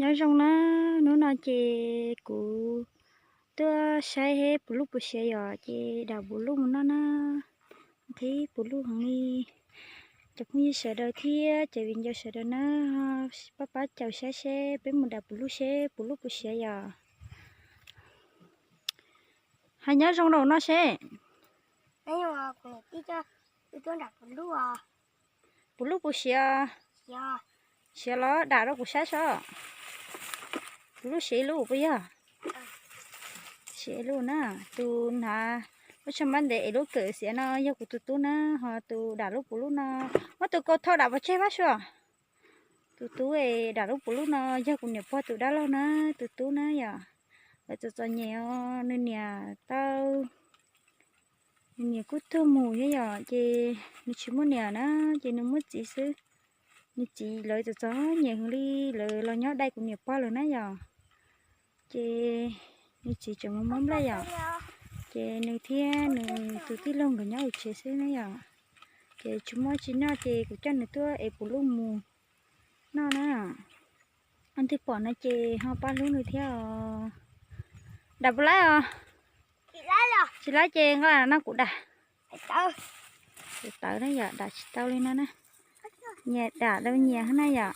Nyob zoo na, hnub no ces kuv tuaj saib seb puv luj puv siav yom, ces dam puv luj mus noj na. Qhib puv luj heev li. Cov phooj ywg sawv daws thiab cov viv ncaus sawv daws na, pab pab caum saib seb peb mus dam puv luj seb puv luj puv siav yom. Hais nyob zoo rau no seb. Puv luj puv siav, siav los dam rau kuv saib sob. Puv luj siav ib lub puas yog? Siav ib lub na. Tus hnav lub tsho npab ntev es lub kawm xiav no yog kuv tus tub na, ho tus dam lub puv luj no, muab tus kaus thau dam pov tseg pab suav. Tus tub es dam lub puv luj no yog kuv niam pog tus dab laug na, tus tub na yom. Lawv txom txom nyem os, nws niam tau, nws niam kuj tuag mus thiab yom, ces nws tsis muaj niam na, ces nws muaj txiv xwb. Nws txiv lawv txom txom nyem heev li, lawv los nyob dai kuv niam pog lawm na yom. Ces nws txiv tseem mus muab nplaj yom, ces nws thiab nws tus tij laug nkawd nyob hauv tsev xwb na yom. Ces tsis muaj tsis noj ces kuv coj nws tuaj es puv luj mus noj na. Leej twg pom no ces ho pab hlub nws thiab os. Dam puas laib os? Tsis laib ces nqa los no kuv dam. Kuv tawv na yom, dam tsis tau li no na. Nyias dam dau nyias na yom.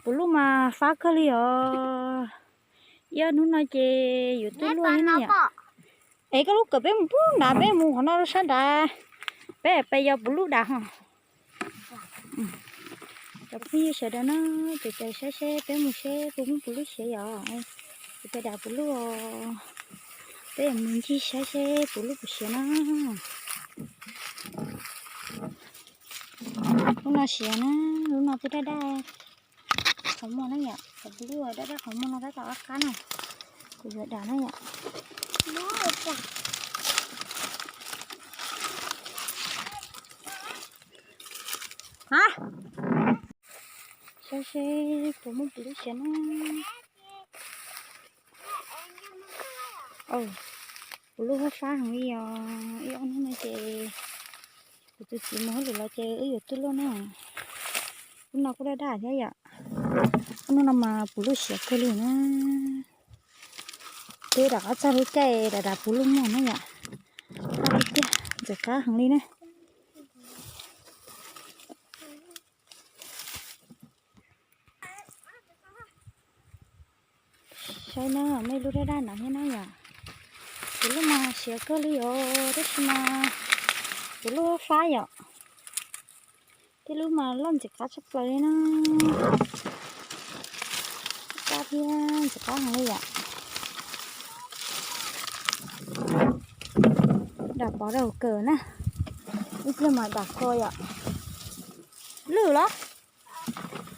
Puv luj mas fab kawg li os. Ib ob hnub no ces yuav tuaj luaj thiab na yom. Es koj lub kawm peb mus pub nrad, peb mus qhov no rau sab nrad, peb pes yos puv luj dam ho. Cov phooj ywg sawv daws na, ces caum saib seb peb mus seb puas muaj puv luj siav yom. Ces peb dam puv luj, peb mus ncig saib seb puv luj puv siav na. Lub no siav na, lub no twb daj daj qhov muag na yom, cov puv luj daj daj qhov muag no tab tom qab qab na. Kuv yuav dam na yom. Saib seb puas muaj puv luj siav na. Puv luj fab fab heev li os, ib ob hnub no ces kuv tus txiv mus hauj lwm los ces wb yuav tuaj luaj na. Lub no kuj daj daj thiab yom. Ob hnub no mas puv luj siav kawg li na. Twb rov qab txog lub caij dam dam puv luj muag na yom. Daj tiag tiag, ntxim qab heev li na. Saib na, muaj ib lub daj daj no thiab na yom. Puv luj mas siav kawg li os, tab sis mas puv luj fab yom. Tej lub mas loj ntxim qab tshaj plaws li na. Daj thiab ntxim qab heev li yom. Dam pov rau kawm na. Ib pliag mas dam kho yom. Lwj los?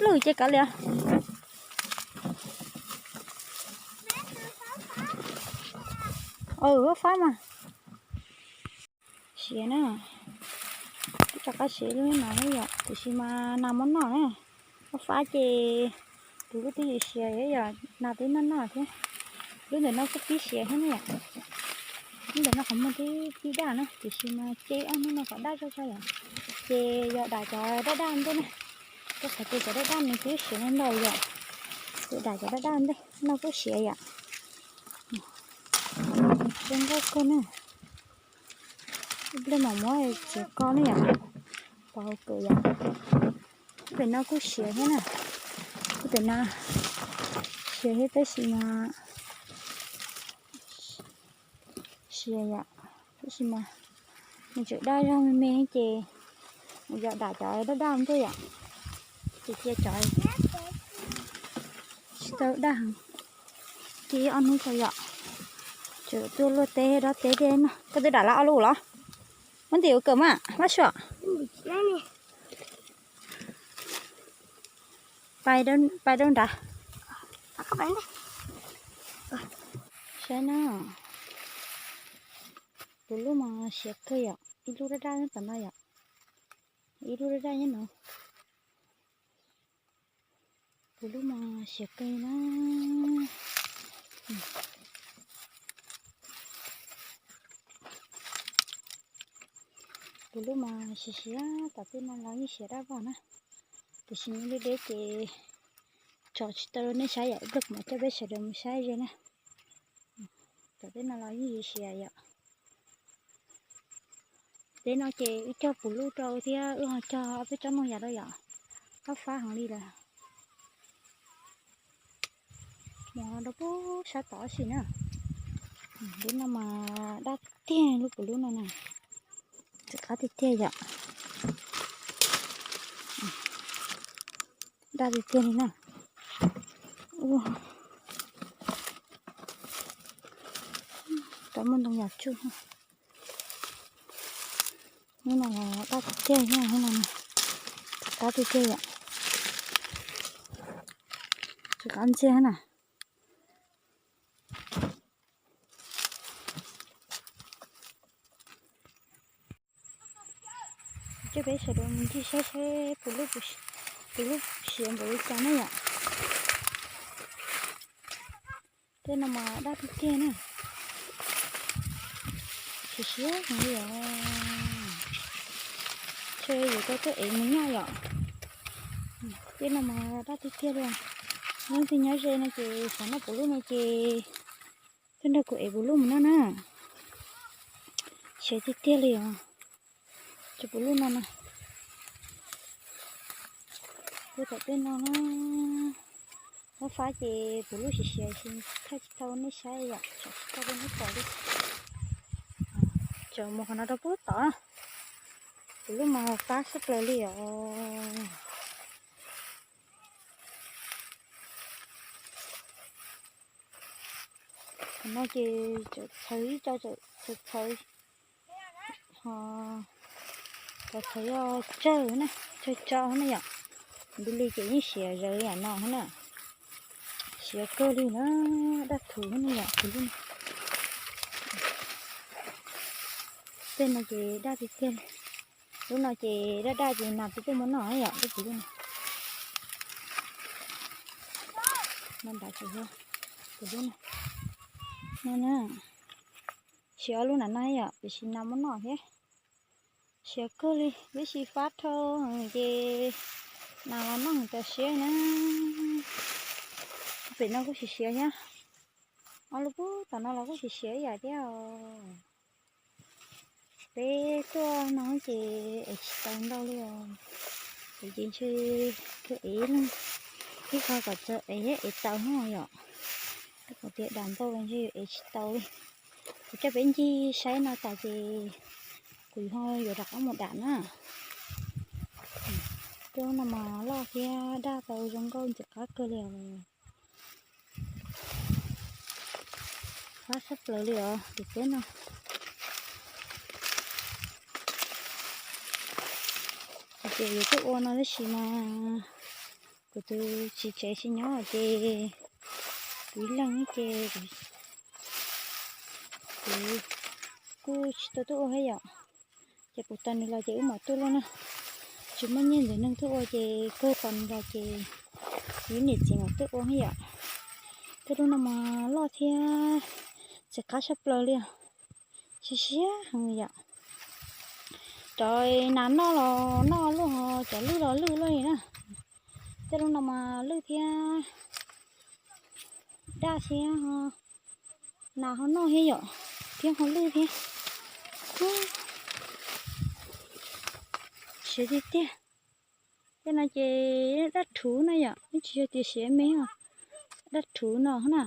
Lwj ces kav liam. Fab fab mas. Siav na. Twb rov qab siav lub no yom, tiam sis mas nas muab noj na. Fab fab ces tus lub twb siav siav yom, nas twb noj noj thiab. Lub ntawm no kuj pib siav thiab na yom. Lub ntawm no qhov muag twb pib daj na, tiam sis mas ces ob hnub no kom daj zog zog yom. Ces yog dam cov daj daj ntej na. Rau qhov tias cov daj daj nws twb siav ntau ntau yom. Ces dam cov daj daj ntej, no kuj siav yom. Zoo nkauj kawg na. Ib pliag mam muab txiav koj ne yom. Pov hauv kawm yom. Pem no kuj siav thiab na. Pem no siav thiab tab sis mas siav yom, tab sis mas nws tseem daj zog me me ces mus yos dam cov daj daj ntuj yom. Ces cia cov tsis tau daj heev, cia ob hnub tso yom. Tseem tuaj luaj teb dob teb tej no. Koj twb dam lawm ob lub los? Muab ntim ua kawm mas Vajtswv. Pais rau nrad. Saib na. Tus lub mas siav kawg yom, ib lub daj daj nyob tom no yom. Ib lub daj daj nyob no. Kuv lub mas siav kawg na. Kuv lub mas siav siav, tom tej no los yeej siav dab vog na. Tiam sis nyob deb deb ces tso tsis tau rau nej saib yom, ib pliag kuv mam coj peb sawv daws mus saib ze na. Tom tej no los yeej siav yom. Teb no ces wb cog puv luj rau thiab wb ho cog ob peb tsob noog yas rau yom. Qab fab heev li lawm. Mus rau pub sab tod si na. Lub no mas daj tiag tiag, lub puv lub no na. Txiv qab tiag tiag yom. Daj tiag tiag li na. Rov muaj ntoo yam tsuj. Hnub no los daj tiag tiag, hnub no txiv qab tiag tiag yom. Txiv qab ntxiag na. Coj peb sawv daws mus ncig saib seb puv lub, puv lub siav npaum li cas na yom. Tej no mas daj tiag tiag na. Siav siav heev li os. Ntshe yuav tau tuaj ev mus noj yom. Tej no mas daj tiag tiag li. Leej twg nyob ze no ces xav noj puv lub no ces tuaj nrog kuv ev puv lub mus noj na. Siav tiag tiag li os. Cov puv lub no na. Puv tom tej no na. Qab fab ces puv lub siav siav es thaij tsis tau nej saib yom, tsom tsis tau rau nej pom li. Tsom mus qhov no rau pub tod. Puv lub mas fab sab plaws li os. Qhov no ces txawv ib co, txawv txawv, ho txawv txawv yog tsawg na, tsawg tso na yom. Ntu li ces yeej siav zawv yam no na. Siav kawg li na, daj thuv na yom, thuv li. Tej no ces daj tiag tiag li. Lub no ces daj daj ces nas twb tuaj muab noj yom, lub puv lub no. No nrad tseem yog puv lub no. No na, siav ob lub nram no yom, tiam sis nas muab noj thiab. Siav kawg li, tab sis fab dhau ces nas los noj heev tas siab na. Pem no kuj siav siav thiab. Ob lub pub tom no los kuj siav siav ib yam thiab os. Peb tuaj no ces ev tsis tau ntau li os. Ces ntshe tuaj ev leej ib qho kom txawm ev thiab ev tau no yom. Twb kom tias dam ntau los ntshe yuav ev tsis tau li. Kuv coj peb ncig saib no tas ces kuv ho yuav rov qab mus dam na. Cov no mas loj thiab daj tau zoo nkauj ntxim qab kawg li os. Fab sab plaws li os tus peb no. Ces yuav tuaj ua no tab sis mas kuv tus txiv tsev tsis nyob ces kuv ib leeg ces kuv kuj tsis tau tuaj ua thiab yom. Ces puv tas nws los ces wb mam tuaj ua na. Tsis muaj nyiaj ntxiv neeg tuaj ua ces kawg tos nws los ces kuv ib niam txiv mam tuaj ua thiab yom. Tej lub no mas loj thiab txiv qab sab plaws li os. Siav siav heev yom. Cov nas noj los noj luaj ho cov lwj los lwj luaj li na. Tej lub no mas lwj thiab daj thiab ho nas ho noj thiab yom, thiab ho lwj thiab. Siav tiag tiag. Tej no ces daj rhuv no yom, yeej tsis yog tias siav me os, daj rhuv no na.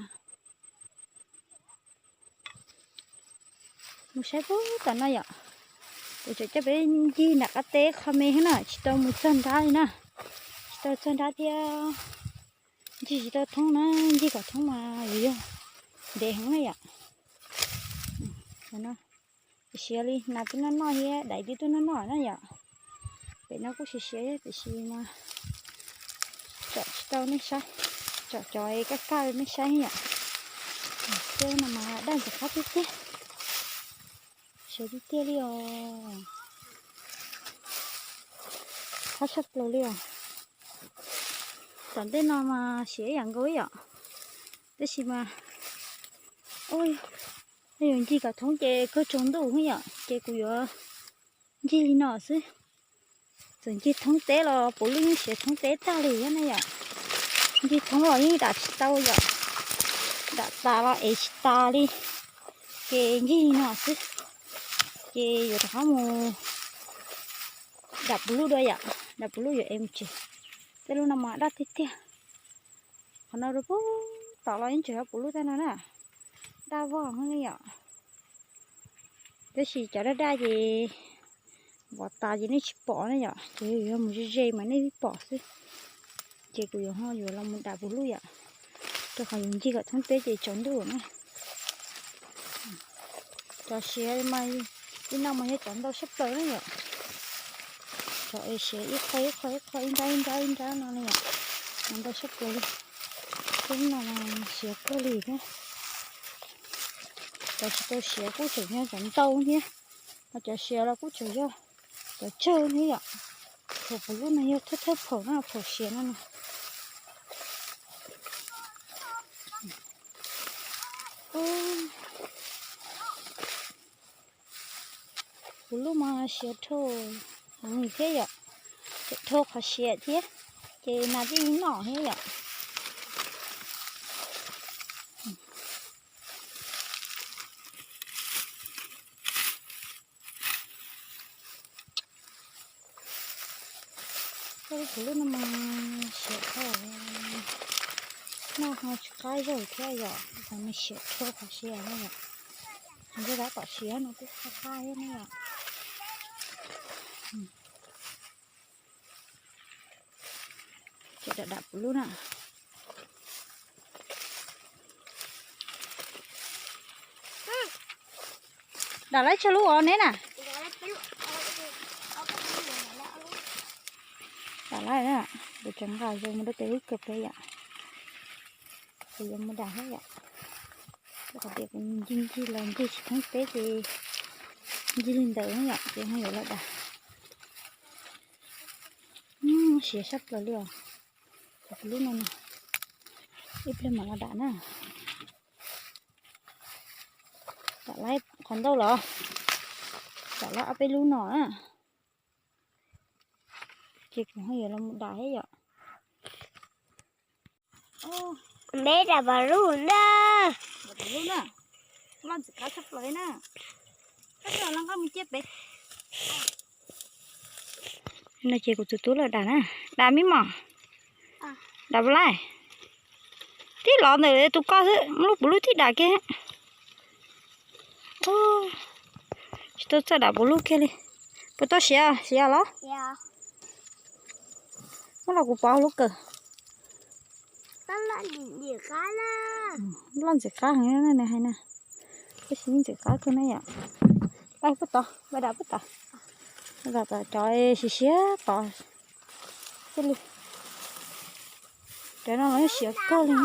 Mus saib puag tom no yom. Kuv tseem coj peb ncig nram qab teb qho me thiab na, tsis tau mus txog nrab li na. Tsis tau txog nrab thiab, ncig tsis tau thoob na, ncig kom thoob mas yuav yog ntev heev na yom. Siav li nas twb noj noj thiab daiv twb tuaj noj noj na yom. Pem no kuj siav siav tiam sis mas tsom tsis tau nej saib, tsom cov kaj kaj nej saib yom. Tej no mas daj ntxim qab tiag tiag. Siav tiag tiag li os. Qab sab plaws li os. Tom ntej no mas siav ib yam nkaus yom, tab sis mas yuav ncig kom thoob ces kawg tsaus ntuj yom, ces kuv yuav ncig li no xwb. Txawm ncig thoob teb los puv lub yeej siav thoob teb tag li thiab na yom. Ncig thoob los yeej dam tsis tau yom, dam tas los ev tsis tas li. Ces ncig li no xwb, ces yuav rov qab mus dam puv lub dua yom, dam puv lub yuav ev mus tsev. Tej lub no mas daj tiag tiag. Qhov no rau puag tom los yeej tseem yog puv lub tag no na, daj vog li yom. Tab sis cov daj daj ces vov tas ces nej tsis pom na yom, ces yog mus ze ze mas nej pom xwb. Ces kuv yuav ho yuav los mus dam puv lub yom, rau qhov yuav ncig kom thoob teb ces tsaus ntuj na. Cov siav mas ib no mas yog cov ntau siab plaws na yom. Cov es siav ib qho ib qho ib qho ib nrab ib nrab ib nrab no na yom, mas ntau siab plaws li. Tej no mas siav kawg li thiab. Cov tsis tau siav kuj tseem yog cov ntau thiab, ho cov siav los kuj tseem yog cov tsawg thiab yom. Phaum puv lub no yog thawj thawj phaum no, phaum siav no na. Puv lub mas siav dhau heev thiab yom, dhau qhov siav thiab, ces nas tij noj thiab yom. Puv lub no mas siav dhau, noj ho tsis qab zaug thiab yom, qhov nws siav dhau qhov siav no yom. Qhov ntsej tab tom siav no kuj qab qab thiab na yom. Ces dam dam puv lub na. Dam laib tsawg lub os neb na? Dam laib na, kuv tseem nqa zoo mus rau tes lub kawg pem yom. Kuv yuav mus dam thiab yom. Rau qhov tias kuv ncig ncig los ncig tsis thoob teb ces ncig li ntawd yom, ces ho yuav los dam. Siav sab plaws li os. Lub no na, ib pliag mam los dam na. Dam laib qhov ntau los, dam laib ob peb lub no na. Ces kuv ho yuav los mus dam thiab yom. Peb dam pam lub na. Dam pam lub na. Loj ntxim qab tshaj plaws na. Koj los nqa mus cia pem. No ces kuv tus tub los dam na. Dam me mos. Dam puas laij? Tib los ntawm tus koj xwb, muab lub puv lub tib dam kiag. Tsis tau txawj dam puv lub kiag li. Puas tau siav, siav los? Muab los kuv pov lub kawm. Loj ntxim qab heev na nws hais na. Tab sis ntxim qab kawg na yom. Pab puag tod, pab dam puag tod. Dam tom cov siav siav tod xwb li. Cov no los yeej siav kawg li.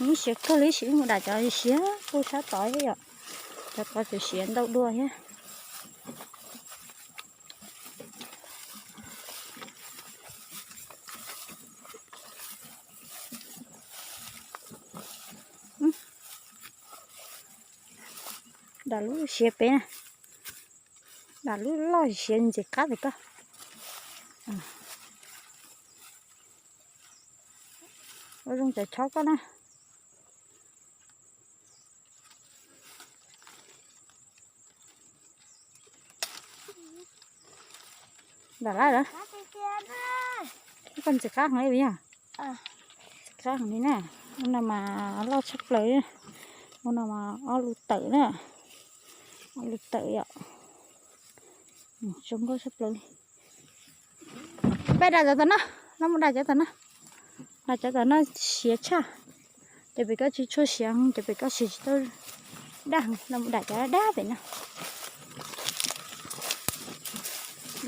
Yeej siav kawg li, sim mus dam cov siav puag sab tod thiab yom. Cov tod tseem siav ntau dua thiab. Dam lub siav pem na. Dam lub loj siav ntxim qab pem koj. Ua zoo cov chob koj na. Dam lawm lawm. Koj ntxim qab heev li yog. Ntxim qab heev li na. Ub no mas loj tshaj plaws. Ub no mas ob lub tawm na. Ob lub tawm yom. Zoo nkauj tshaj plaws li. Peb dam cov tom no, los mus dam cov tom no. Dam cov tom no siav tshaj. Cov pem koj tsis tshua siav, cov pem koj siav tsis tau daj, los mus dam cov dab pem no.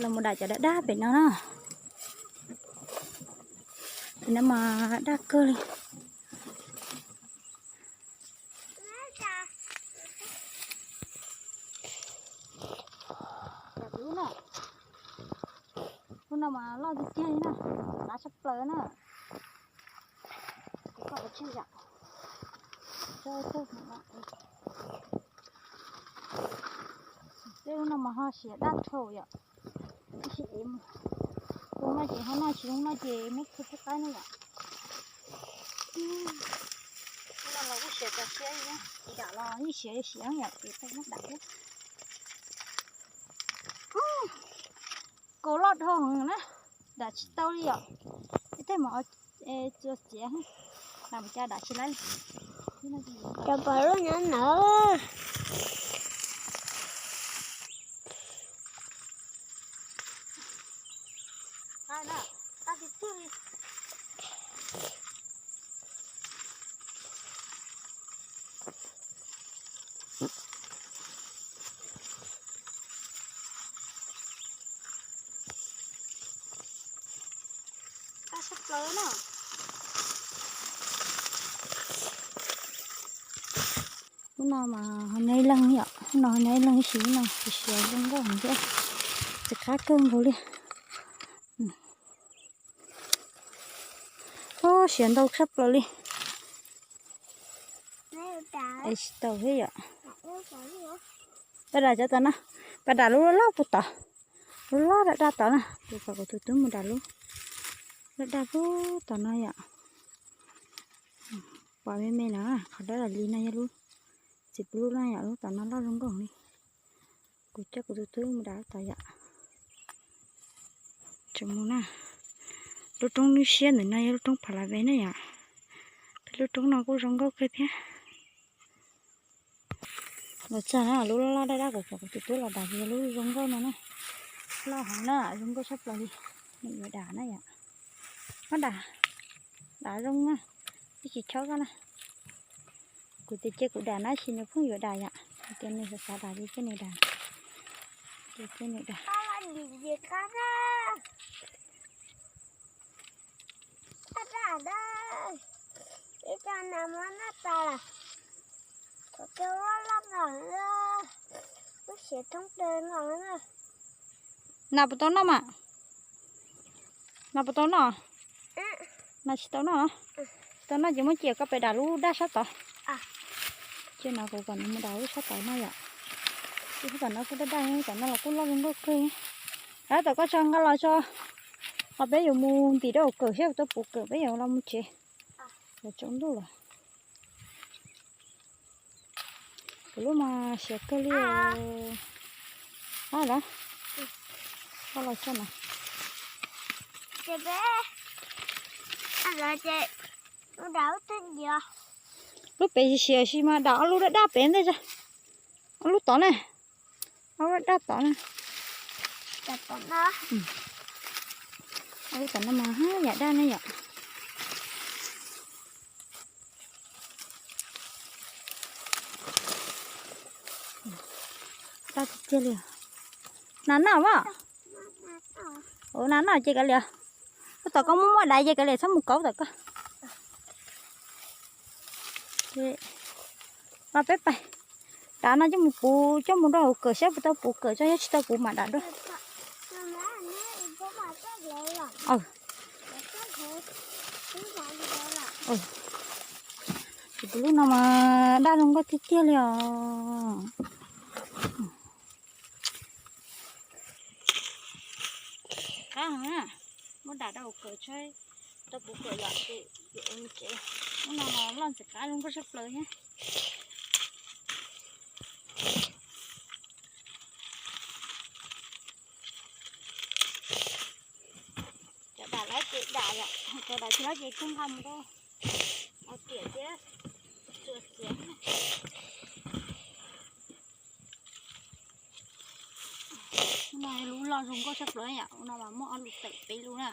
Los mus dam cov dab dab pem no na. Pem no mas daj kawg li. Mas loj tiag tiag li na, dav tshaj plaws na. Kuv koj ua tsij yom. Tej lub no mas ho siav daj dhau yom. Tab sis tus no ces ho noj tsis zoo no ces muab khuv pub qaib na yom. Lub no los kuj siav tas siab li, dam los yeej siav siav yom, ces tau muab dam thiab. Kaus loj dhau heev na, dam tsis tau li yom. Tej mus txua txiav, dam mus cas dam tsis laib li. Cov pom lub nyob nawb. Lub no mas ho nyob ib leeg yom, lub no ho nyob ib leeg ib sim no, siav zoo nkauj heev thiab, txiv qab kawg nkaus li. Siav ntau tshaj plaws li. Es tsis tau thiab yom. Pas dam cov tom no, pas dam lub loj loj puag tod, lub loj daj daj tod na, kuv kom kuv tus tub mus dam lub loj daj puag tom no yom. Pom me me na, qhov dawb dam li no yog lub txiv pub lub no yom, lub tom no loj zoo nkauj li. Kuv coj kuv tus tub mus dam lub tom yom. Tseem mus na, lub roob lub siab ntawm no yog lub roob pha la ve na yom. Peb lub roob no kuj zoo nkauj kawg thiab. Los txog na, lub loj loj daj daj kuv kom kuv tus tub los dam, yog lub zoo nkauj no na. Loj heev na, zoo nkauj tshaj plaws li. Nws yuav dam na yom. Muab dam, dam zoo na, ib tsis chob koj na. Kuv tias cia kuv dam na, sis nws pheej yuav dam yom. Tias nws xav xav dam ces cia nws dam. Ces cia nws dam. Nas puas tau noj mas? Nas puas tau noj? Nas tsis tau noj. Tsis tau noj ces muab cia koj pem dam lub daj sab tod. Cia no kuv kom nws mus dam lub sab tod no yom. Ib sab tom no kuj daj daj, tom no los kuj loj zoo nkauj kawg. Lawv tom koj tso nqa los tso, ho peb yuav mus ntim rau hauv kawm thiab, tau puv kawm peb yuav los mus tsev. Los tsaus ntuj lawm. Kuv lub mas siav kawg li os. Ab, los, koj los tso na. Lub pem siav siav mas dam ob lub daj daj pem ntej tso. Ob lub tod ne. Ob lub daj tod na. Ob lub tom no mas yam daj ne yom. Daj tiag tiag li. Nas noj mas. Ua nas noj ces kav liam. Lub tom koj muaj muaj dais ces kav liam txhob mus kauv tom koj. Los peb pais. Dam no coj mus puv, coj mus rau hauv kawm saib puas tau puv kawm tso, yog tsis tau puv mam dam dua. Ces tus lub no mas daj zoo nkauj tiag tiag li os. Qab heev na, muab dam rau hauv kawm tso, tau puv kawm yom ces yuav ua tsev. Lub no mas loj ntxim qab zoo nkauj tshaj plaws thiab. Cov dam lawm ces dam yom, cov dam tsis lawm ces kuj nqa mus rau tiam thiab txua txiav. Lub no lub loj zoo nkauj tshaj plaws yom, lub no mas muaj ob lub teem peb lub na.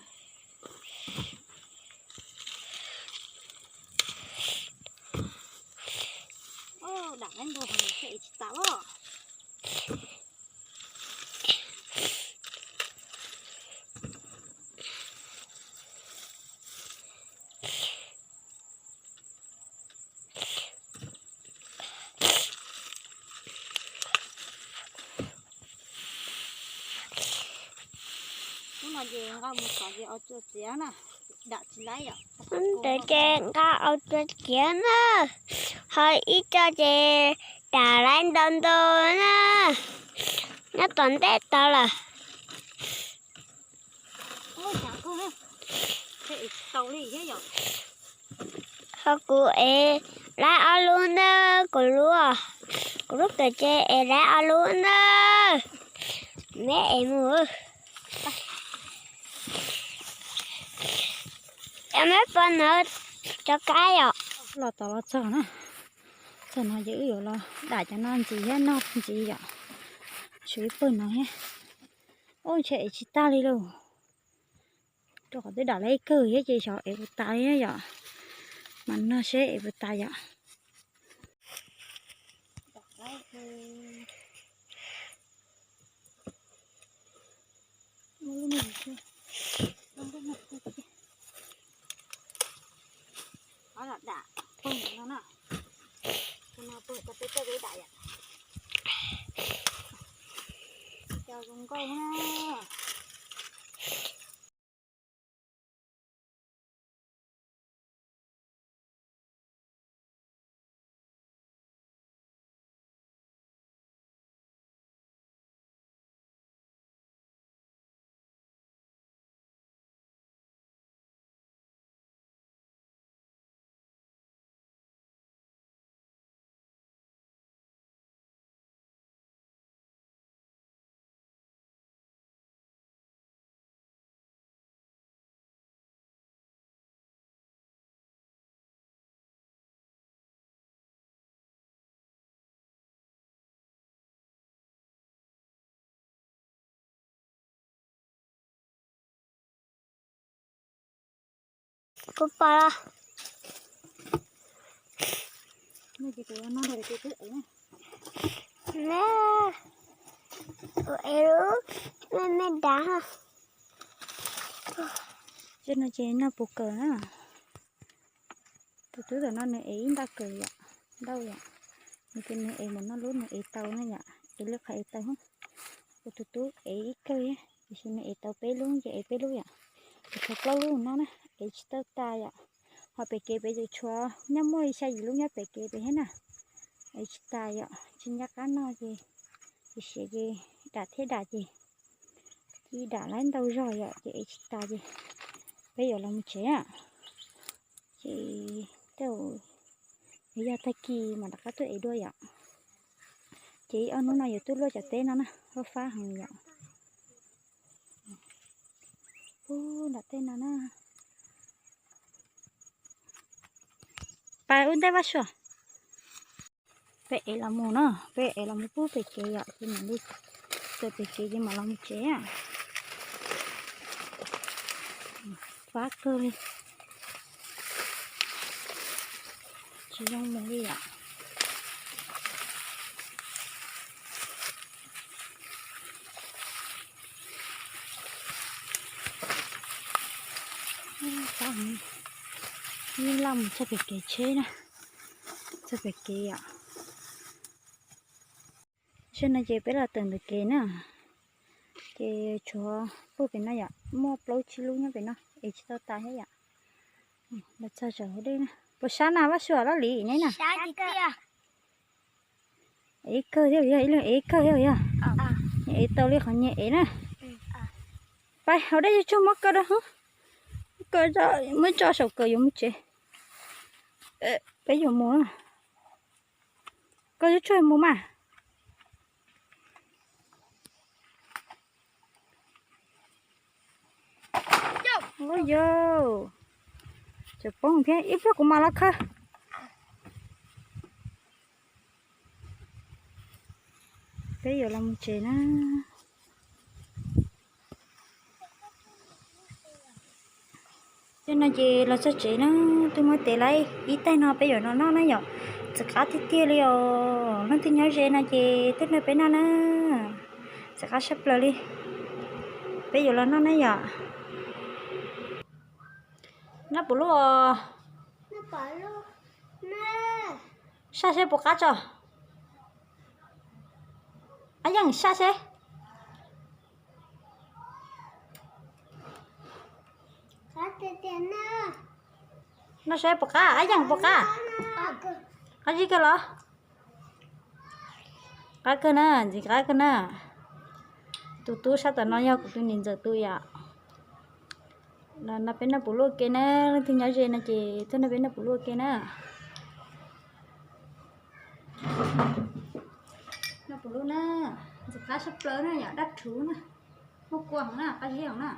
Dam qab ntua heev, tsis tas os. Lub no Ces nqa au cua txiav na, ho ib co ces dam laiv ntau ntau na, nyob tom ntej tod lawm. Ho kuv ev laiv ob lub ntawd, kuv lub, kuv lub kawm ces ev laiv ob lub ntawd. Meb ev mus. Meb pom no cov kab yom. Los tom los txog na, txog no ces wb yuav los dam cov no ntxiv thiab noj ntxiv yom. Tshuav ib pawg no thiab. Ub, ntshe ev tsis tag li lauj. Rau qhov twb dam laiv ib kawg thiab ces xyov ev puas tas li yom. Mas noj seb ev puas tas yom. Kuv pom los. Kuv ev lub me me dav. Ces no ces noj puas kawg na. Tus tub tom no nws ev ib nta kawg yom, ntau yom. Nws ces nws ev mus noj lub nws ev tau na yom, ev lub qhov ev tau. Kuv tus tub ev ib kawg, tiam sis nws ev tau peb lub ces ev peb lub yom. Kuv tshuav plaub lub no na, ev tsis tau tas yom. Ho pem kev pem ces tshuav nyob muaj li xya yim lub nyob pem kev pem thiab na. Ev tsis tas yom, tsis nco qab noj ces, ces siav ces dam thiab dam ces, cia dam laiv ntau zog yom ces ev tsis tas ces peb yuav los mus tsev na. Ces tej zaum yog tag kis mam rov qab tuaj ev dua yom. Ces ib ob hnub no yuav tuaj luaj cov teb no na, fab fab heev yom. Ub, nram tej no na. Pais ua ntej Vaj Suav. Peb ev los mus na, peb ev los mus pub pem kev yom, ces mam li txawm pem kev ces mam los mus tsev. Fab kawg li. Tsis zoo mus li yom. Yeej laj mus txog pem kev tsheb na, txog pem kev yom. Tam sim no ces peb los tawm ntawm kev na, ces tshuav puag pem no yom, muaj plaub tsib lub nyob pem no, ev tsis tau tas thiab yom. Los txog saum hauv dej na, puas sab na Vaj Suav Laj Lis neb na? Ev kawg thiab yog, ib leeg ev kawg thiab yog. Nyias ev tau li qhov nyias ev na. Pais hauv dej yuav tsug muab kaw rau hauv, kaw muab tso saum kawm yuav mus tsev. Peb yuav mus na. Koj yuav tsug mus mas. Ua yau, tseem poob thiab, ib pliag kuv mam los khawb. Peb yuav los mus tsev na. Tej no ces los txog tsev na, twb muab tev lawm ib tais no peb yuav los noj na yom. Txawv qab tiag tiag li os, leej twg nyob ze no ces tuaj nrog peb noj na. Txawv qab saj plaws li. Peb yuav los noj na yom. Noj puas lub os? Saj seb puas qab tso. Ab yeej saj seb. Noj saib puas qab, ab yeej puas qab? Qab zib kawg los? Qab kawg na, ntxim qab kawg na. Tus tub sab tom no yog kuv tus niam ntxawm tus yom. Los nrog peb noj puv luaj ke na, leej twg nyob ze no ces tuaj nrog peb noj puv luaj ke na. Noj puv luaj na, ntxim qab sab plaws na yom, dab rhuv na, muaj kua heev na, qab zib heev na.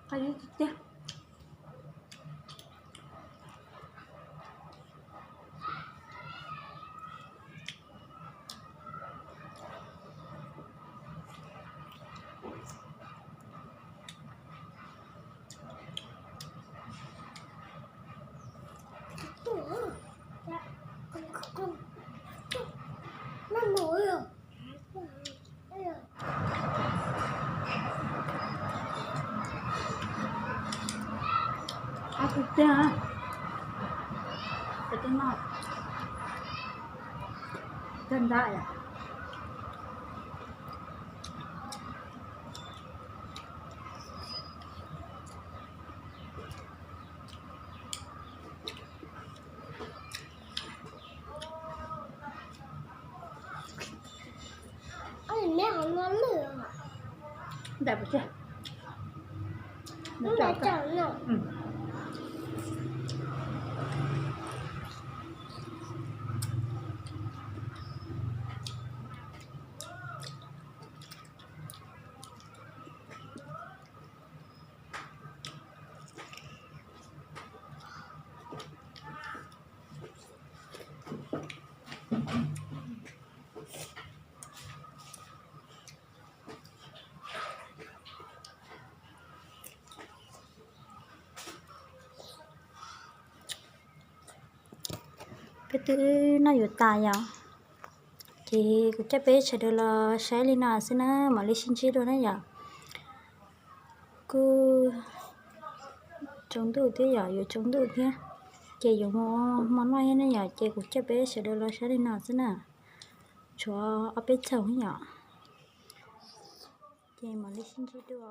Qab zib tiag tiag. Qab tiag tiag. Peb twb noj tag nrho yom. Ntawm pes tsawg? Peb twb noj yuav tas yom, ces kuv coj peb sawv daws los saib li no xwb na, mam li sib ntsib dua na yom. Kuj tsaus ntuj thiab yom, yuav tsaus ntuj thiab, ces yuav mus hmo noj thiab ne yom, ces kuv coj peb sawv daws los saib li no xwb na. Tshuav ob peb txheej yom, ces mam li sib ntsib dua.